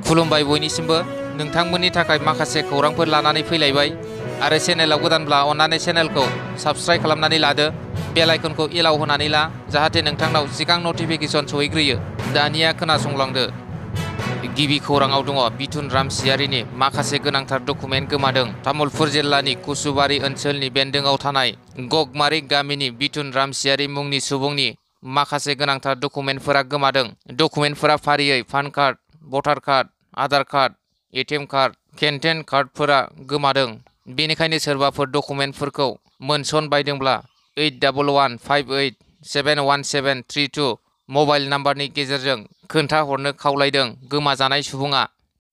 खुलुमबाय बयनिसिमबो नोंथांमोननि थाखाय माखासे खौरांफोर लानानै फैलायबाय आरो चेनेलाव गोदानब्ला अन्नानै चेनेलखौ साबस्क्राइब खालामनानै लादो बेल आइकनखौ एलाव होनानै ला जाहाथे नोंथांनाव सिगां नटिफिकेसन सहैग्रोयो। दानिया खोनासंलांदो। गिबि खौराङाव दङ बिथुन रामसियारिनि माखासे गोनांथार डकुमेन्ट गोमादों। तामुलपुर जिल्लानि कुसुबारि ओनसोलनि बेन्दोंआव थानाय गगमारि गामिनि बिथुन रामसियारि मुंनि सुबुंनि माखासे गोनांथार डकुमेन्टफोरा गोमादों। डकुमेन्टफोरा फारियै PAN card, voter card, Aadhaar card, ATM card, canteen कार्डफोरा गोमादों। बेनिखायनो सोरबाफोर डकुमेन्टफोरखौ मोनसनबायदोंब्ला 8115871732 मबाइल नाम्बारनि गेजेरजों खोन्थाहरनो खावलायदों गोमाजानाय सुबुङा।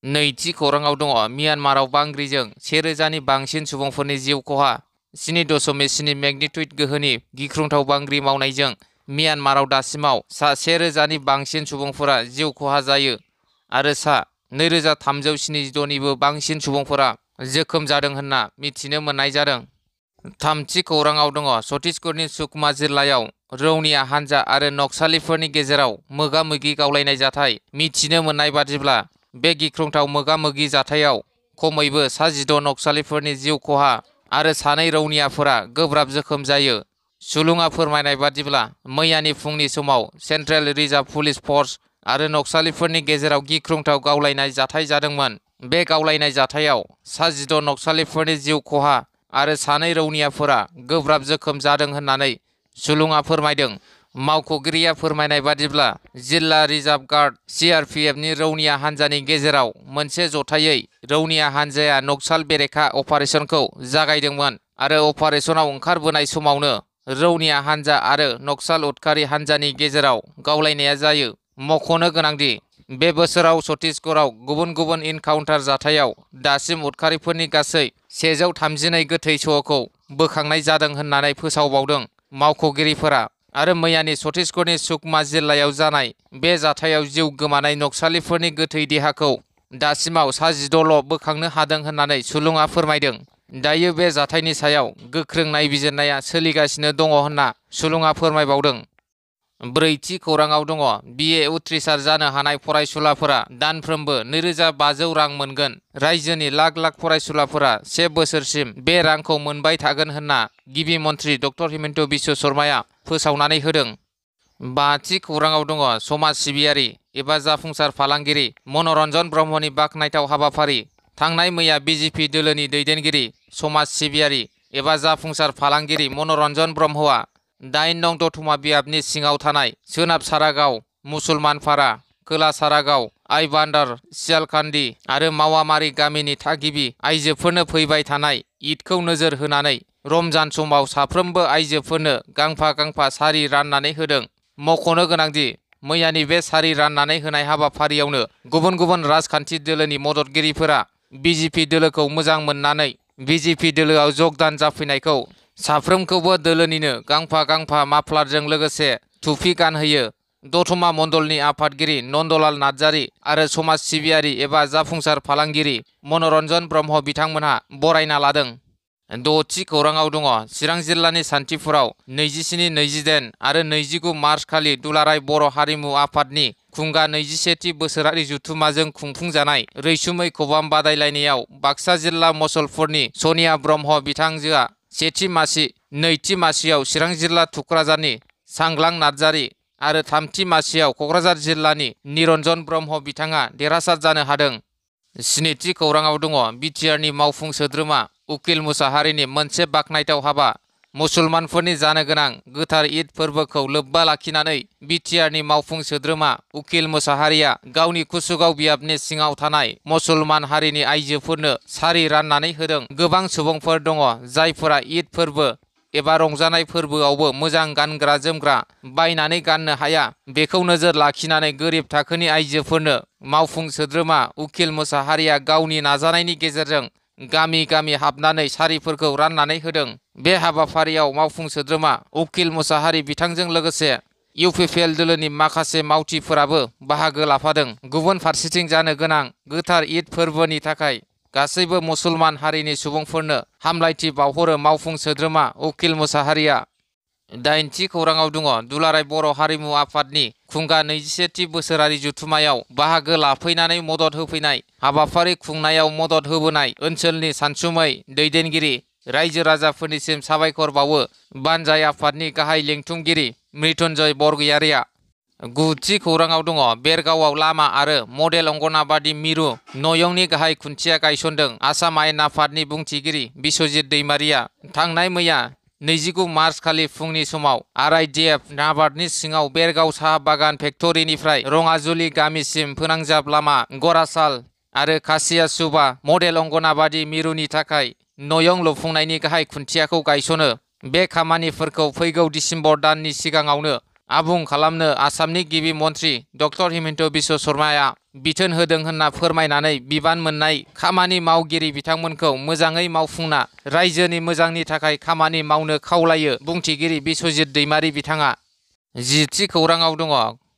नैथि खौराङाव दङ म्यानमाराव बांग्रिजों 1000नि बांसिन सुबुंफोरनि जिउ खहा। 7.7 मेगनिट्युड गोहोनि गिख्रंथाव बांग्रि मावनायजों म्यानमाराव दासिमाव सा 1000नि बांसिन सुबुंफोरा जिउ खहा जायो आरो सा 2376निबो बांसिन सुबुंफोरा जोखोम जादों होनना मिथिनो मोननाय जादों। थामथि खौराङाव दङ छत्तीसगढ़नि सुकमा जिल्लायाव रौनिया हानजा आरो नक्सालिफोरनि गेजेराव मोगा-मोगि गावलायनाय जाथाय। मिथिनो मोननाय बादिब्ला बे गिख्रंथाव मोगा-मोगि जाथायाव खमैबो 16 नक्सालिफोरनि जिउ खहा आरो 2 रौनियाफोरा गोब्राब जोखोम जायो। सुलुङा फोरमायनाय बादिब्ला मैयानि फुंनि समाव सेन्ट्रेल रिजार्भ पुलिस फर्स आरो नक्सालिफोरनि गेजेराव गिख्रंथाव गावलायनाय जाथाय जादोंमोन। बे गावलायनाय जाथायाव 16 नक्सालिफोरनि जिउ खहा आरो 2 रौनियाफोरा गोब्राब जोखोम जादों होननानै सुलुङा फोरमायदों। मावख'गिरिया फोरमायनाय बादिब्ला जिल्ला रिजार्भ गार्ड CRPFनि रौनिया हानजानि गेजेराव मोनसे जथायै रौनिया हानजाया नक्साल बेरेखा अपारेशनखौ जागायदोंमोन आरो अपारेशनाव ओंखारबोनाय समावनो रौनिया हानजा आरो नक्साल उदखारि हानजानि गेजेराव गावलायनाया जायो। मख'नो गोनांदि बे बोसोराव छत्तीसगढ़आव गुबुन गुबुन इनकाउन्टार जाथायाव दासिम उदखारिफोरनि गासै 132 गोथै सह'खौ बोखांनाय जादों होननानै फोसावबावदों मावख'गिरिफोरा। आरो मैयानि छत्तीसगढ़नि सुकमा जिल्लायाव जानाय बे जाथायाव जिउ गोमानाय नक्सालिफोरनि गोथै देहाखौ दासिमाव 16ल' बोखांनो हादों होननानै सुलुङा फोरमायदों। दायो बे जाथायनि सायाव गोख्रों नायबिजिरनाया सोलिगासिनो दङ होनना सुलुङा फोरमायबावदों। ब्रैथि खौराङाव दङ BA उथ्रिसार जानो हानाय फरायसुलाफोरा दानफ्रोमबो 2500 रां मोनगोन। रायजोनि लाख लाख फरायसुलाफोरा 1 बोसोरसिम बे रांखौ मोनबाय थागोन होनना गिबि मन्थ्रि डक्टर हिमन्त बिश्व शर्माया फोसावनानै होदों। बाथि खौराङाव दङ समाज सिबियारि एबा जाफुंसार फालांगिरि मनरन्जन ब्रह्मनि बाखनायथाव हाबाफारि। थांनाय मैया BJP दोलोनि दैदेनगिरि समाज सिबियारि एबा जाफुंसार फालांगिरि मनरन्जन ब्रह्मआ 8 नं दतमा बियाबनि सिङाव थानाय सोनाब सारागाव, मुसलमानपारा, खोला सारागाव, आइबान्दार, सियालकान्दी आरो मावामारि गामिनि थागिबि आइजोफोरनो फैबाय थानाय ईदखौ नोजोर होनानै रमजान समाव साफ्रोमबो आइजोफोरनो गांफा गांफा सारि राननानै होदों। मख'नो गोनांदि मैयानि बे सारि राननानै होनाय हाबाफारियावनो गुबुन गुबुन राजखान्थि दोलोनि मददगिरिफोरा BJP दोलोखौ मोजां मोननानै BJP दोलोआव जगदान जाफैनायखौ साफ्रोमखौबो दोलोनिनो गांफा गांफा माफ्लारजों लोगोसे टुपि गानहोयो। दतमा मण्डलनि आफादगिरि नन्दलाल नार्जारी आरो समाज सिबियारि एबा जाफुंसार फालांगिरि मनरन्जन ब्रह्म बिथांमोनहा बरायना लादों। द'थि खौराङाव दङ चिरां जिल्लानि सान्थिफुराव 27, 28 आरो 29 मार्च खालि दुलाराय बर' हारिमु आफादनि खुंगा 21थि बोसोरारि जथुम्माजों खुंफुंजानाय रैसुमै खबाम बादायलायनायाव बाक्सा जिल्ला मसलपुरनि सनिया ब्रह्म बिथांजोआ सेथि मासि, नैथि मासियाव चिरां जिल्ला थुक्राझारनि सांग्लां नार्जारी आरो थामथि मासियाव क'क्राझार जिल्लानि निरन्जन ब्रह्म बिथाङा देरहासार जानो हादों। स्निथि खौराङाव दङ बिटिआरनि मावफुं सोद्रोमा उकिल मुसाहारिनि मोनसे बाखनायथाव हाबा। मुसलमानफोरनि जानो गोनां गोथार ईद फोरबोखौ लोब्बा लाखिनानै बिटिआरनि मावफुं सोद्रोमा उकिल मुसाहारिया गावनि कुसुगाव बियाबनि सिङाव थानाय मुसलमान हारिनि आइजोफोरनो सारि राननानै होदों। गोबां सुबुंफोर दङ जायफोरा ईद फोरबो एबा रंजानाय फोरबोआवबो मोजां गानग्रा जोमग्रा बायनानै गाननो हाया। बेखौ नोजोर लाखिनानै गोरिब थाखोनि आइजोफोरनो मावफुं सोद्रोमा उकिल मुसाहारिया गावनि नाजानायनि गेजेरजों गामि गामि हाबनानै सारिफोरखौ राननानै होदों। बे हाबाफारियाव मावफुं सोद्रोमा उकिल मुसाहारि बिथांजों लोगोसे UPPL दोलोनि माखासे मावथिफोराबो बाहागो लाफादों। गुबुन फारसेथिं जानो गोनां गोथार ईद फोरबोनि थाखाय गासैबो मुसलमान हारिनि सुबुंफोरनो हामलायथि बावहरो मावफुं सोद्रोमा उकिल मुसाहारिया। दाइनथि खौराङाव दङ दुलाराय बर' हारिमु आफादनि खुंगा 21थि बोसोरारि जथुम्मायाव बाहागो लाफैनानै मदद होफैनाय, हाबाफारि खुंनायाव मदद होबोनाय ओनसोलनि सानसुमै दैदेनगिरि रायजो राजाफोरनिसिम साबायखर बावो बानजाय आफादनि गाहाय लेंथुमगिरि मृत्युंजय बरगयारिया। गुथि खौराङाव दङ बेरगावआव लामा आरो मडेल अंगनाबादि मिरु नयंनि गाहाय खुन्थिया गायसनदों आसाम आयेन आफादनि बुंथिगिरि बिस्वजित दैमारिया। थांनाय मैया 29 मार्च खालि फुंनि समाव RIDF नाबार्डनि सिङाव बेरगाव साहा बागान फेक्टरिनिफ्राय रङाजुलि गामिसिम फोनांजाब लामा, गरासाल आरो खासियासुबा मडेल अंगनाबादि मिरुनि थाखाय नयं लुफुंनायनि गाहाय खुन्थियाखौ गायसनो। बे खामानिफोरखौ फैगौ दिसेम्बर दाननि सिगाङावनो आबुं खालामनो आसामनि गिबि मन्थ्रि डक्टर हिमन्त बिश्व शर्माया बिथोन होदों होनना फोरमायनानै बिबान मोननाय खामानि मावगिरि बिथांमोनखौ मोजाङै मावफुंना रायजोनि मोजांनि थाखाय खामानि मावनो खावलायो बुंथिगिरि बिस्वजित दैमारि बिथाङा। जिथि खौराङाव दङ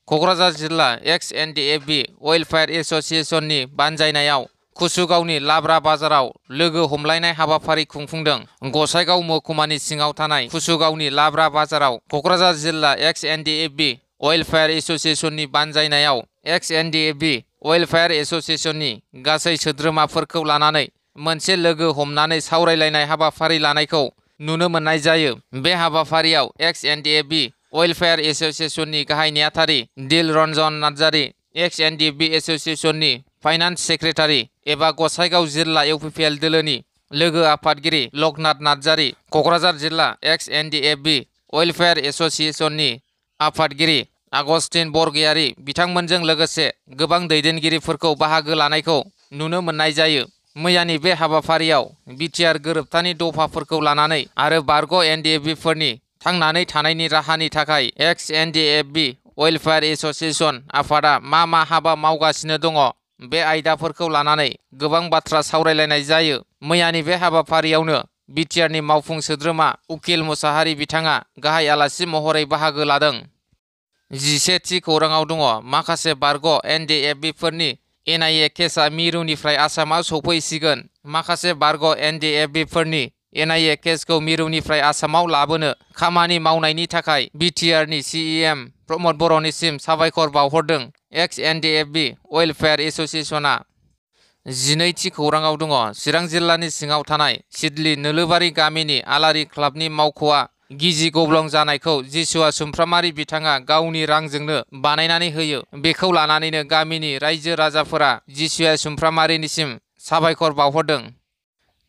क'क्राझार जिल्ला XNDF-B वेलफेयार एस'सिएशननि बानजायनायाव कुसुगावनि लाब्रा बाजाराव लोगो हमलायनाय हाबाफारि खुंफुंदों। गसाइगाव महकुमानि सिङाव थानाय कुसुगावनि लाब्रा बाजाराव क'क्राझार जिल्ला XNDF-B वेलफेयार एस'सिएशननि बानजायनायाव XNDF-B वेलफेयार एस'सिएशननि गासै सोद्रोमाफोरखौ लानानै मोनसे लोगो हमनानै सावरायलायनाय हाबाफारि लानायखौ नुनो मोननाय जायो। बे हाबाफारियाव XNDF-B वेलफेयार एस'सिएशननि गाहाय नेहाथारि Dilranjan Narzary, XNDF-B एस'सिएशननि finance secretary एबा गसाइगाव जिल्ला UPPL दोलोनि लोगो आफादगिरि लकनाथ नार्जारि, क'क्राझार जिल्ला XNDF-B वेलफेयार एस'सिएशननि आफादगिरि आगस्तिन बरगयारि बिथांमोनजों लोगोसे गोबां दैदेनगिरिफोरखौ बाहागो लानायखौ नुनो मोननाय जायो। मैयानि बे हाबाफारियाव बिटिआर गोरोबथानि दफाफोरखौ लानानै आरो बारग' NDFB-फोरनि थांनानै थानायनि राहानि थाखाय XNDF-B वेलफेयार एस'सिएशन आफादा मा हाबा मावगासिनो दङ बे आयदाफोरखौ लानानै गोबां बाथ्रा सावरायलायनाय जायो। मैयानि बे हाबाफारियावनो बिटिआरनि मावफुं सोद्रोमा उकिल मुसाहारि बिथाङा गाहाय आलासि महरै बाहागो लादों। 11थि खौराङाव दङ माखासे बारग' NDFB-फोरनि NIA केसआ मिरुनिफ्राय आसामाव सौफैसिगोन। माखासे बारग' NDFB-फोरनि NIA केसखौ मिरुनिफ्राय आसामाव लाबोनो खामानि मावनायनि थाखाय बिटिआरनि CEM प्रमद बर'निसिम साबायखर बावहरदों XNDF-B वेलफेयार एस'सिएशना। 12थि खौराङाव दङ चिरां जिल्लानि सिङाव थानाय सिडली नोलोबारि गामिनि आलारि क्लाबनि मावख'आ गिजि गब्लं जानायखौ जिसुआ सुमफ्रामारि बिथाङा गावनि रांजोंनो बानायनानै होयो। बेखौ लानानैनो गामिनि रायजो राजाफोरा जिसुआ सुमफ्रामारिनिसिम साबायखर बावहरदों।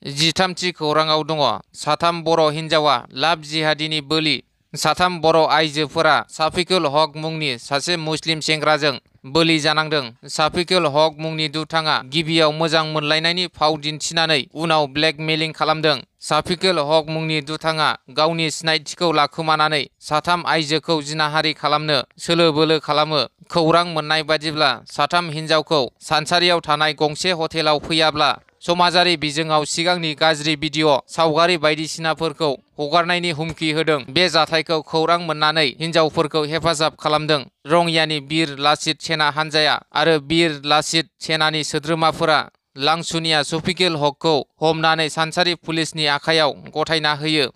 13थि खौराङाव दङ साथाम बर' हिन्जावा लाभ जिहादीनि बोलि। साथाम बर' आइजोफोरा साफिकुल हक मुंनि सासे मुस्लिम सेंग्राजों बोलि जानांदों। साफिकुल हक मुंनि दुथाङा गिबियाव मोजां मोनलायनायनि फाव दिन्थिनानै उनाव ब्लेकमेलिं खालामदों। साफिकुल हक मुंनि दुथाङा गावनि सिनायथिखौ लाखुमानानै साथाम आइजोखौ जिनाहारि खालामनो सोलो बोलो खालामो। खौरां मोननाय बादिब्ला साथाम हिन्जावखौ सानसारियाव थानाय गंसे हटेलाव फैयाब्ला समाजारि बिजोङाव सिगांनि गाज्रि भिडिअ' सावगारि बायदिसिनाफोरखौ हगारनायनि हुमखि होदों। बे जाथायखौ खौरां मोननानै हिन्जावफोरखौ हेफाजाब खालामदों। रङियानि बीर लाचित सेना हान्जाया आरो बीर लाचित सेनानि सोद्रोमाफोरा लांसुनिया शफिकुल हकखौ हमनानै सानसारि पुलिसनि आखायाव गथायना होयो।